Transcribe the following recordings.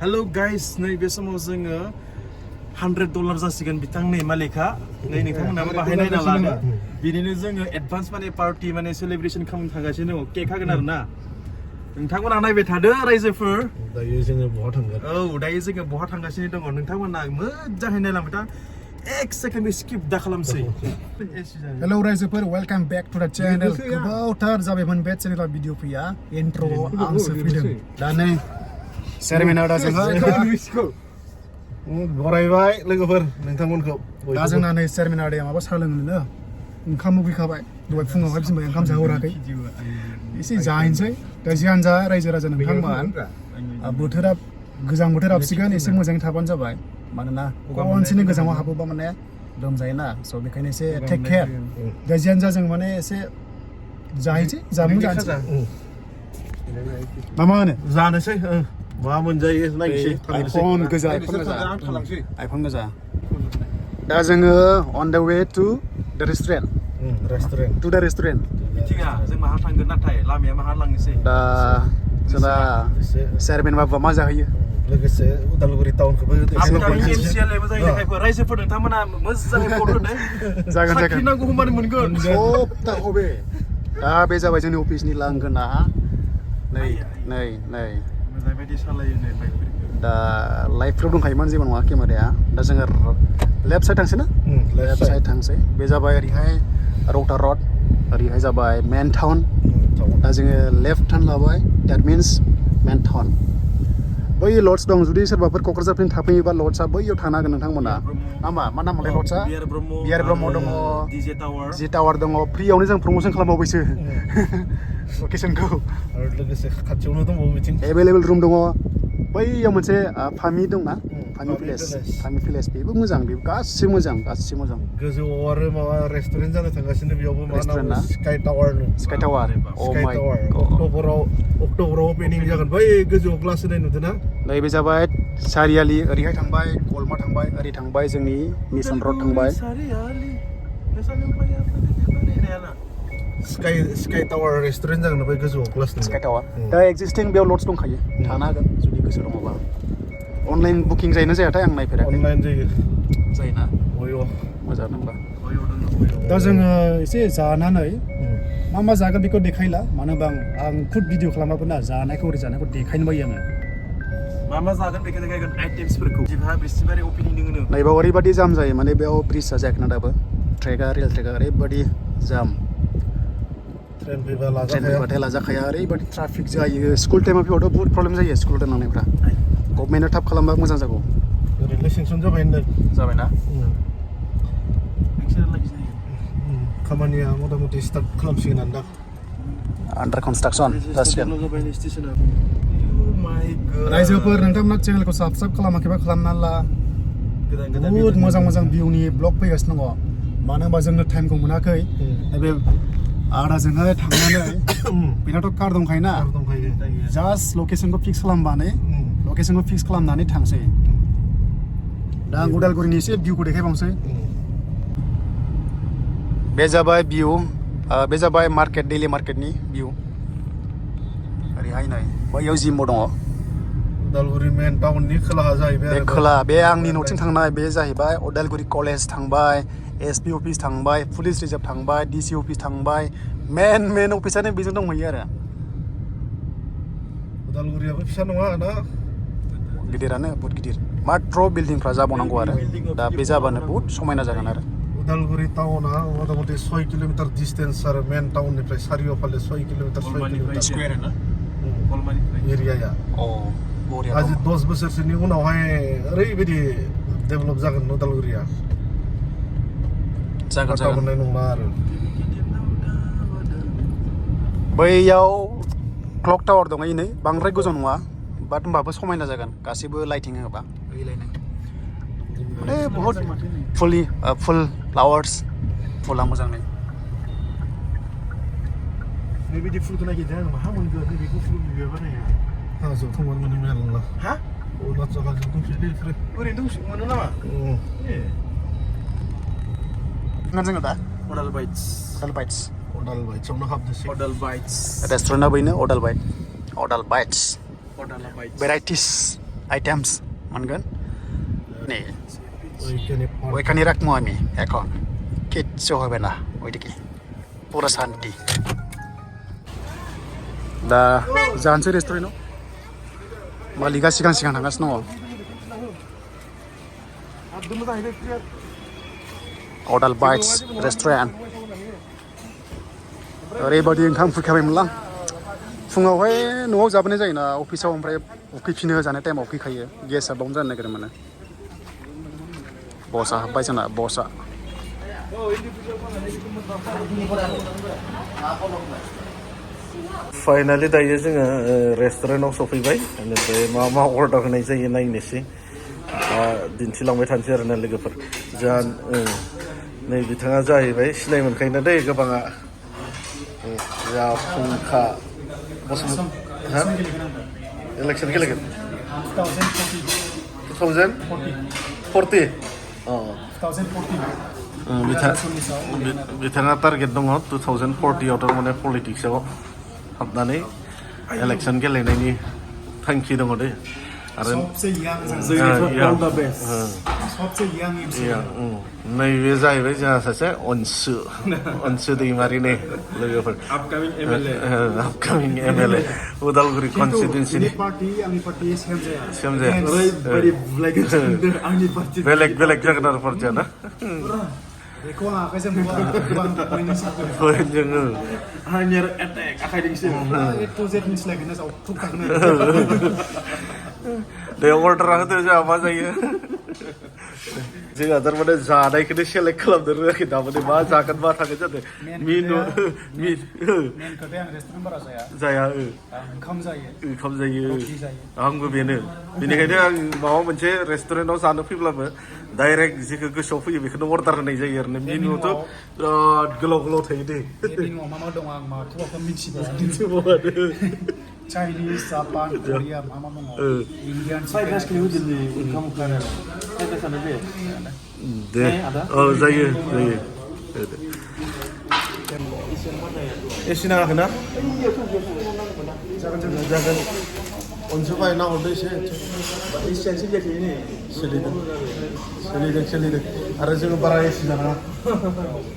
Hello guys, नैबे समाव जोङो $100 जासिगोन बिथांनि मालिका नै नोंथांमोनाबो बाहायनाय नालानो बिनिनो जोङो एडभान्स माने पार्टी माने सेलिब्रेशन खालामनो थांगासिनो दङ केक हागोन आरो ना नोंथांमोना नायबाय थादो रायजोफोर दायो जोङो बहा थांगोन दायो जोङो बहा थांगासिनो दङ नोंथांमोना मोजाङै नायलांबाय था एक सेकेन्ड स्किप दा खालामसै हेलौ रायजोफोर वेलकाम बेक टु द चेनेल गोबावथार जाबायमोन बे चेनेलाव भिडिअ फैया इन्ट्र आंसो फैदों दा नै सेरेमिना दा जोंहा बरायबाय लोगोफोर नोंथांमोनखौ दा जोंना नै सेरेमिना दे माबा साहा लोंनो ओंखाम उखैखाबाय दहाय फुङावहाय बिसिनिफ्राय ओंखाम जाहराखै एसे जाहैनोसै दा जियानो जा रायजो राजा नोंथांमोन बोथोरा गोजां बोथोर हाबसिगोन एसे मोजाङै थाबानो जाबाय मानोना खनसेनो गोजाङाव हाबोबा माने लोमजायोना स' बेखायनो एसे टेक केयार दा जियानो जा जों माने एसे जाहैनोसै जामुं जानोसै मा होनो जानोसै मा मोनजायो नायनोसै आइफन गोजा आइफन गोजा दा जोङो अन द वे टु द रेस्टुरेन्ट मिथिङा जों माहा थांगोन नाथाय लामाया माहा लांनोसै दा जोंना चेयारमेन बाबुआ मा जाहैयो लोगोसे उदालगुरि टाउनखौबो रायजोफोर नोंथांमोना मोजाङै फट' होदो जागोन साखि नांगौ होनबानो मोनगोन सप्ताह बे दा बे जाबाय जोंनि अफिसनि लांगोना नै मोजाङै सालायो नै दा लाइभफ्राव दंखायोमोन जेबो नङा केमेराया दा जोङो लेफ्ट साइड थांसै ना लेफ्ट साइड थांसै बे जाबाय ओरैहाय रौता रड ओरैहाय जाबाय मेन टाउन दा जोङो लेफ्ट टार्न लाबाय द्याट मिन्स मेन टाउन बै लड्स दं जुदि सोरबाफोर क'क्राझारनिफ्राय थाफैयोबा लड्सआ बैयाव थानो हागोन नोंथांमोना मा नामलाय लड्सआ बिआर ब्रह्म दङ जि टावार दङ फ्रियावनो जों प्रम'सन खालामबावबायसो लकेसनखौ आरो लोगोसे खाथियावनो दंबावो बिथिं एभेलेबेल रुम दङ बैयाव मोनसे फामि दंना फामि प्लेस बेबो मोजां बेबो गासिबो मोजां गोजौआव आरो माबा रेस्टुरेन्ट जानो थांगासिनो बेयावबो मा नाम स्काइ टावार अक्ट'बराव ओपेनिं जागोन बै गोजौआव ग्लास होनाय नुदों ना नैबे जाबाय सारियालि ओरैहाय थांबाय गलमा थांबाय ओरै थांबाय जोंनि मिसन रड थांबाय स्काइ टावार रेस्टुरेन्ट जागोन बै गोजौआव ग्लास स्काइ टावार दा एक्जिस्टिं बेयाव लड्स दंखायो थानो हागोन जुदि गोसो दङबा अनलाइन बुकिं जायोना जायाथाय आं नायफेराखै अनलाइन जायोना मोजां नंबा दा जोङो एसे जानानै मा जागोन बेखौ देखायला मानो होनबा आं खुद भिडिअ खालामाबो ना जानायखौ देखायनो बायो आङो मा जागोन बेखौ देखायगोन आइटेम्सफोरखौ बिस्थिबारै अपेनिं दङ नैबा ओरैबायदि जाम जायो माने बेयाव ब्रिजआ जायाखैना दाबो रेल ट्रेकआ ओरैबायदि जाम ट्रेन फैबाथाय लाजाखाया ओरैबायदि ट्राफिक जायो स्कुल टाइमाव फैबाथ' बहुत प्रब्लेम जायो स्कुल टाइम लांनायफ्रा गभर्नमेन्टआ थाब खालामबा मोजां जागौ ओरैनो सेंसन जाबायना खामानिया मथा मथि स्टार्ट खालामसिगोन दा आन्डार कनस्ट्राक्सन जासिगोन रायजोफोर नोंथांमोना चेनेलखौ साबस्क्राइब खालामाखैबा खालामना ला बुहुत मोजां भिउनि ब्लग फैगासिनो दङ मानो होनबा जोंनो टाइमखौ मोनाखै नैबे आदाजोंहाय थांनानै बेनाथ' कार दंखायोना जास्ट लकेसनखौ फिक्स खालामनानै थांसै दा आं उदालगुरिनि एसे भिउखौ देखायबावनोसै बे जाबाय भिउ बे जाबाय मार्केट दैलि मार्केटनि भिउ ओरैहाय नै बैयाव जिमबो दङ उदालगुरि मेन टाउननि खोलाहा जाहैबाय बे खोला बे आंनि न'थिं थांनाय बे जाहैबाय उदालगुरि कलेज थांबाय एसपि अफिस थांबाय पुलिस रिजार्भ थांबाय डिसि अफिस थांबाय मेन अफिसानो बेजों दंहैयो आरो उदालगुरियाबो फिसा नङा ना गिदिरानो बहुत गिदिर माथ्र' बिल्डिंफ्रा जाबावनांगौ आरो दा बे जाबानो बहुत समायना जागोन आरो उदालगुरि टाउना मथा मथि 6 किल'मिटार डिस्टेन्स आरो मेन टाउननिफ्राय सारिय'फाले 6 किल'मिटार स्कुवेर ना एरियाया आज 10 बोसोरसोनि उनावहाय ओरैबायदि डेभेलप जागोन उदालगुरिया जागोन नङा आरो बैयाव क्लक टावार दङ नै बांद्राय गोजौ नङा बाट होमबाबो समायना जागोन गासैबो लाइटिं होबा माने बहुत फुल फ्लावार्स फुला मोजाङै बेबायदि फुलखौ नागिरदों आं माहा मोनगोन बेखौ फुल बिबार बानाया हाजोआव थांबानो मोनो मेरला अरुणाचल हाजोआव दंसै ओरैनो मोनो नामा जोङो दा अदाल बाइट्स अदालबाइट्सआवनो हाबदोंसै रेस्टुरेन्टआ बेनो अदाल बाइट्स भेराइटिस आइटेम्स मोनगोन नै ওইখানে রাখবো আমি এখন কিচ্ছু হবে না ওইদিকে পুরো শান্তি दा जानोसै रेस्टुरेन्टआव मालिकआ सिगां थांगासिनो दङ अदाल बाइट्स रेस्टुरेन्ट ओरैबायदि ओंखाम फैखाबायमोनलां फुङावहाय न'आव जाबोनाय जायोना अफिसाव ओमफ्राय उखैफिनो जानाय टाइमाव उखैखायो गेसआ बावनो जानो नागिरो माने बसआ हाबबाय जोंना बसआ फाइनालि दायो जोङो रेस्टुरेन्टआव सफैबाय बेनिफ्राय मा अर्डार होनाय जायो नायनोसै दिन्थिलांबाय थानोसै आरोना लोगोफोर जोंहा नै बिथाङा जाहैबाय सिनाय मोनखायोना दै गोबाङा जोंहा फुंखा इलेक्सन गेलेगोन 2040 बिथाङा टारगेट दङ 2040 आव थारमाने पलिटिक्सआव हाबनानै इलेक्सन गेलेनायनि थांखि दङ दै आरो नैबे जाहैबाय जोंहा सासे अनसु दैमारिनि लोगोफोर आपकामिं MLA उदालगुरि कनस्टिटुवेन्सिनि बेलेग जागोन आरो पार्टिया ना बेखौ आं आखाइजों जोङो आंनि एटेक आखाइजोंसो मिथिलायगोन दे अर्डार होदो जोंहा मा जायो जोंहा थारमाने जानायखौनो सेलेक्ट खालामनो रोङाखै दामाने मा जागोन मा थागोन जादों जाया ओंखाम जायो आंबो बेनो बेनिखायनो आं माबा मोनसे रेस्टुरेन्टआव जानो फैब्लाबो डाइरेक्ट जेखौ गोसोआव फैयो बेखौनो अर्डार होनाय जायो आरो मेनुआवथ' बिराद गोलाव थायो दे मेनुआव मा दं आं माखौबा मिथिबावा चाइनिज जापान करिया मा दङ इन्डियान दे जायो एसे नाङाखै ना जागोन अनसु बायना हरदो एसे सोलिदों आरो जोङो बारा एसि जानाङा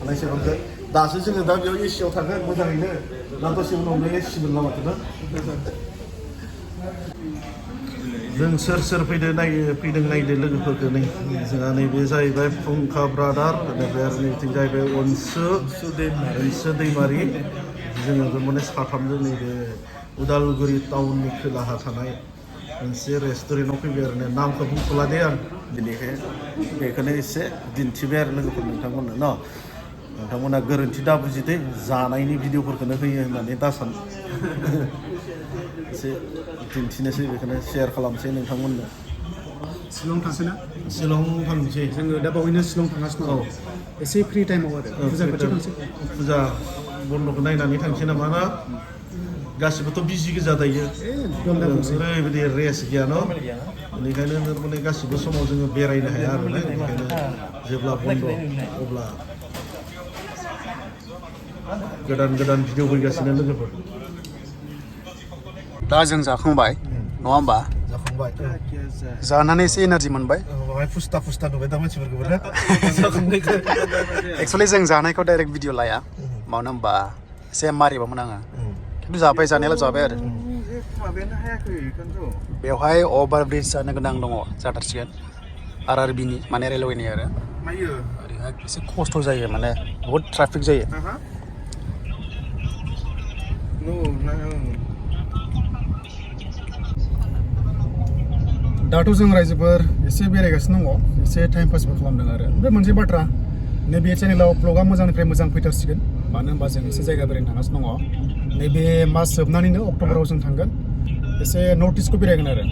हानायसेबांखौ दासो जोङो दा बेयाव एसियाव थागोन मोजाङैनो ना दसे उनावनो एसि मोनला माथो ना जों सोर फैदों नायदो लोगोफोरखौ नै जोंहा नैबे जाहैबाय फुंखा ब्रादार बेनिफ्राय आरो नैथिं जाहैबाय अनसु दैमारि जोङो माने साथामजों नैबे उदालगुरि टाउननि खोलाहा थानाय मोनसे रेस्टुरेन्टआव फैबाय आरो नामखौ बुंथ'ला दे आं बेखौनो एसे दिन्थिबाय आरो लोगोफोर नोंथांमोननो न नोंथांमोना गोरोन्थि दा बुजिदे जानायनि भिडिअफोरखौनो होयो होननानै दासान एसे दिन्थिनोसै बेखौनो शेयार खालामसै नोंथांमोननो शिलं थांसै ना शिलं थांसै जोङो दा बावैनो शिलं थांगासिनो दं एसे फ्रि टाइमाव आरो फुजा खाथियाव थांसै फुजा बन्द'खौ नायनानै थांसै नामा ना गासिबोथ' बिजि गोजा दायो ओरैबायदि रेस्ट गैया न' बेनिखायनो माने गासिबो समाव जोङो बेरायनो हाया आरो ना बेनिखायनो जेब्ला बन्द' अब्ला गोदान भिडिअ फैगासिनो लोगोफोर दा जों जाखांबाय नङा होमबा जाखांबाय जानानै एसे एनार्जि मोनबाय फुस्ता नुबाय दा मानसिफोरखौबो ना एक्सुवेलि जों जानायखौ डाइरेक्ट भिडिअ लाया मानो होनबा एसे मारिबामोन आङो खिन्थु जाबाय जानायालाय जाबाय आरो बेवहाय अभार ब्रिज जानो गोनां दङ जाथारसिगोन RRBनि माने रेलवेनि आरो ओरैहाय एसे खस्थ' जायो माने बहुद ट्राफिक जायो दाथ' जों रायजोफोर एसे बेरायगासिनो दङ एसे टाइम पासबो खालामदों आरो ओमफ्राय मोनसे बाथ्रा नैबे चेनेलाव ब्लगा मोजांनिफ्राय मोजां फैथारसिगोन मानो होनबा जों एसे जायगा बेरायनो थांगासिनो दङ नैबे मास जोबनानैनो अक्ट'बराव जों थांगोन एसे नर्थ इस्टखौ बेरायगोन आरो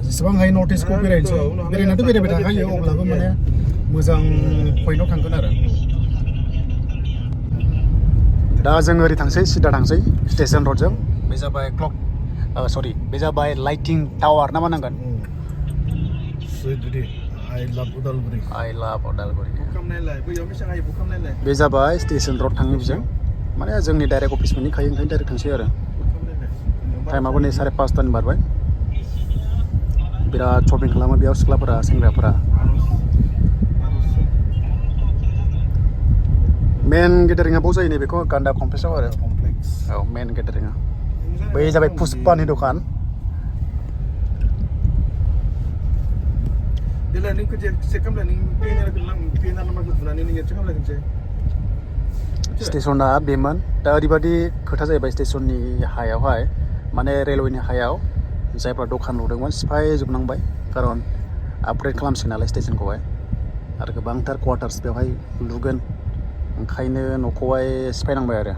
जेसेबां हायो नर्थ इस्टखौ बेरायनोसै बेरायनायाथ' बेरायबाय थाखायो अब्लाबो माने मोजां पइन्टआव थांगोन आरो दा जों ओरै थांसै सिदा थांसै स्टेशन रडजों बे जाबाय बे जाबाय लाइटिं टावार ना मा नांगोन I love Udalguri बे जाबाय स्टेशन रड थाङो बिजों माने जोंनि डाइरेक्ट अफिस मोनहैखायो ओंखायनो डाइरेक्ट थांसै आरो टाइमाबो नै 5:30 बारबाय बिराद शपिं खालामो बेयाव सिख्लाफोरा सेंग्राफोरा मेन गेदारिंआ बाव जायो नैबेखौ गान्दा कमप्लेक्सआव आरो औ मेन गेदारिंआ बै जाबाय पुष्पानि दखान देलाय नों खोथिया चेक खालामलाय नों पेनार नाम्बारखौ बुनानै नों चेक खालामलाय खनसे स्टेशना बेमोन दा ओरैबायदि खोथा जाहैबाय स्टेशननि हायावहाय माने रेलवेनि हायाव जायफ्रा दखान लुदोंमोन सिफायजोबनांबाय खारन आपग्रेड खालामसिगोन नालाय स्टेशनखौहाय आरो गोबांथार क्वार्टार्स बेवहाय लुगोन ओंखायनो न'खौहाय सिफायनांबाय आरो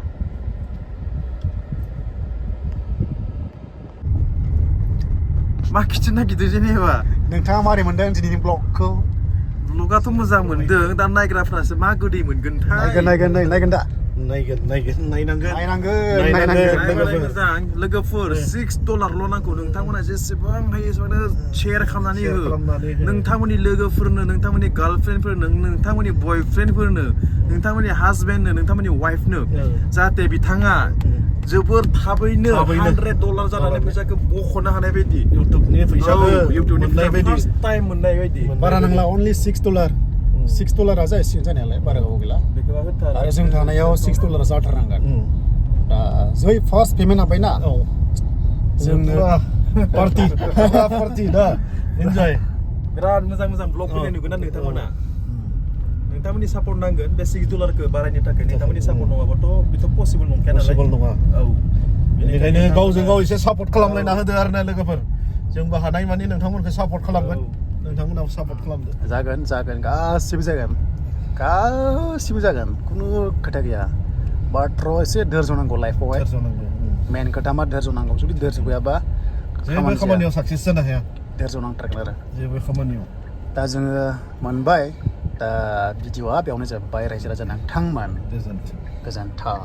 मा खिथिनो नागिरदों जेनेबा नोंथाङा मारै मोनदों दिनैनि ब्लगखौ ब्लगाथ' मोजां मोनदों दा नायग्राफ्रासो मा गोदै मोनगोन नायगोन दा नायनांगोन मोजां लोगोफोर $6 नांगौ नोंथांमोना जेसेबां हायो एसेबांनो शेयार खालामनानै हो नोंथांमोननि लोगोफोरनो नोंथांमोननि गार्लफ्रेन्डफोरनो नोंथांमोननि बयफ्रेन्डफोरनो नोंथांमोननि हाजबेन्डनो नोंथांमोननि वाइफनो जाहाथे बिथाङा जोबोर थाबैनो $100 जानानै फैसाखौ बख'नो हानाय बायदि इउटुबनि फैसाखौ मोननाय बायदि फार्स्ट टाइम मोननाय बायदि बारा नांला अनलि $6 जाहैसिगोन जानायालाय बारा गोबाव गैला आरो जों थानायाव $6 जाथारनांगोन दा जै फार्स्ट पेमेन्ट हाबबायना जोंनो पार्टि दा एन्जय बिराद मोजां ब्लग फैनाय नुगोन ना नोंथांमोना नोंथांमोननि सापर्ट नांगोन बे $6 बारायनो थाखाय नोंथांमोननि सापर्ट नङाबाथ' बेथ' पसिबल नंखाया नालाय नङा औ बेनिखायनो गावजों गाव एसे सापर्ट खालामलायना होदो आरो ना लोगोफोर जोंबो हानाय मानि नोंथांमोनखौ सापर्ट खालामगोन नोंथांमोनाव सापर्ट खालामदो जागोन गासिबो जागोन खुनु खोथा गैया मात्र एसे धैर्य नांगौ लाइफआवहाय मेन खोथा मा धैर्य नांगौ जुदि धैर्य गैयाबा जेबो खामानियाव साक्सेस जानो हाया धैर्य नांथारगोन आरो जेबो खामानियाव दा जोङो मोनबाय दा भिडिअआ बेयावनो जोब्बाय रायजो राजा नोंथांमोन गोजोन्थों